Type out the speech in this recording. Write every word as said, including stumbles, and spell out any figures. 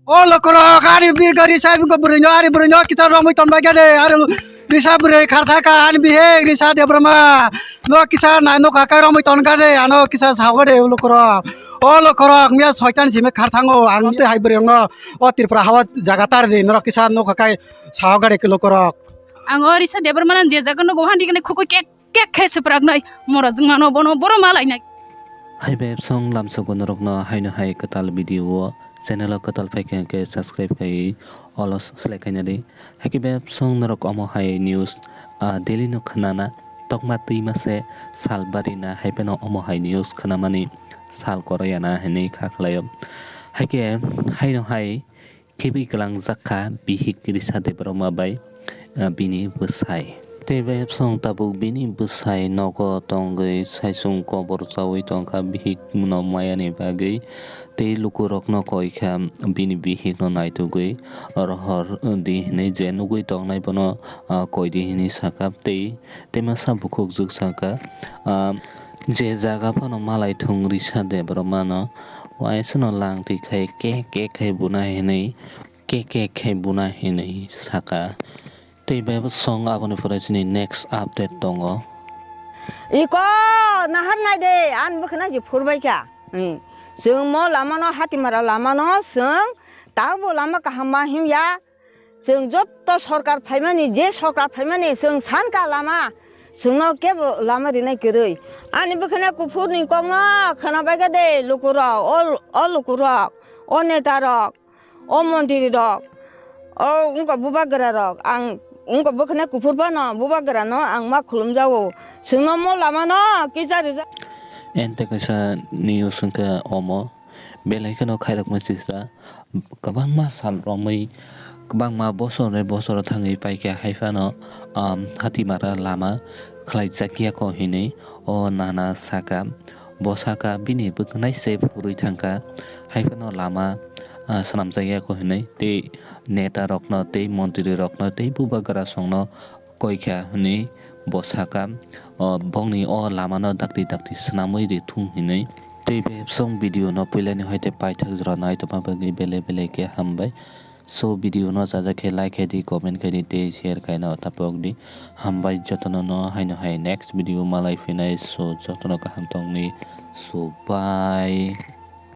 O lokorok, ani birga risa bwrwino, ani bwrwino kisa romwi tonbaikha de, ani risa bwrwi kharthaka, ani bihik risa Debbarma. No kisa nai nokha kai romwi tonkha de, ano kisa sahoga de lokorok. O lokorok, miya soitan simi kharthango, ang tei hai bwrwino, o Tripura hawa jaga tar de, norok kisa nokha kai sahoga de lokorok. Ang o risa Debbarma nang je jaga nogo, handi kene khukui kek kek khe swpraknai, moro jwngmano bono boro ma lainai. Hai bai bwsong lamsogo norokno haino hai kwtal video o channel o kwtal phaikha hwnkhe subscribe khaiwi olo select khaina di. Haikhe bai bwsong norok omo hai news, ah, daily no khnana tokma twima se sal barina hai phano omo hai news khnamani sal koroyana hinwi kha khlaio. Haikhe haino hai khibwi kwlangjak kha bihik Risa Debbarma bai, ah, bini bwsai. Tei bai bwswng tabuk bini bwsai nogo tongwi saisung kobor chaui tongkha bihik no mayani bagwi. Tei lukurokno koi kha bini bihikno naitugwi rohor di hinwi je nugwi tongnai bono, ah, koi di hinwi sakha. Tei, tei masa bukhukjwk sakha, ah, je jaga phano malai thung Risa Debbarma no waisano langtwi khai kek kek khai buna hinwi kek kek khai buna hinwi saka. Tei bai bwswng aboni pore chini next update tongo. Iko nahar nai de, ani bwkhwna je phurbai kha. Hmm. Chwng mo lama no, Hatimara lama no, chwng tabukbo lama kaham ma himya. Chwng jotto sorkar phaimani, je sorkar phaimani, chwng sankha lama, chwngno kebo lama rinai kwrwi. Ani bwkhwna kuphurni kokno khwnabai kha de lukurok, o, o lukurok, o netarok. O montri rok, o wngkha bubagra rok, ang wngkha bwkhwna kuphur phano bubagra no ang ma khulumjago. Chwngno mo lama no kisa rijak. Ente kaisa news wngkha omo, belai kheno khairokma sisa, kwbangma sal romwi, kwbangma bosor ni bosor thangwi paikha, hai phano, um, Hatimara lama khlaijakya ko hinwi o nana saka. Bo saka bini bwkhnai se phurwi thangkha, hai phano lama, ah, swnamjakya ko hinwi tei neta rokno tei montri rokno tei bubagra songno koikha hinwi bo saka, o bongni o lamano dakti dakti swnamwi rithung hinwi. Tei bebsong video no puilani hoite paithak jora naitokma bagwi belai belai khe hambai. So video no chajak khe like khai di, comment khai di tei share khaina tapok di. Hambai jotono no haino hai next video malai phinai, so jotono kaham tongni, so bye.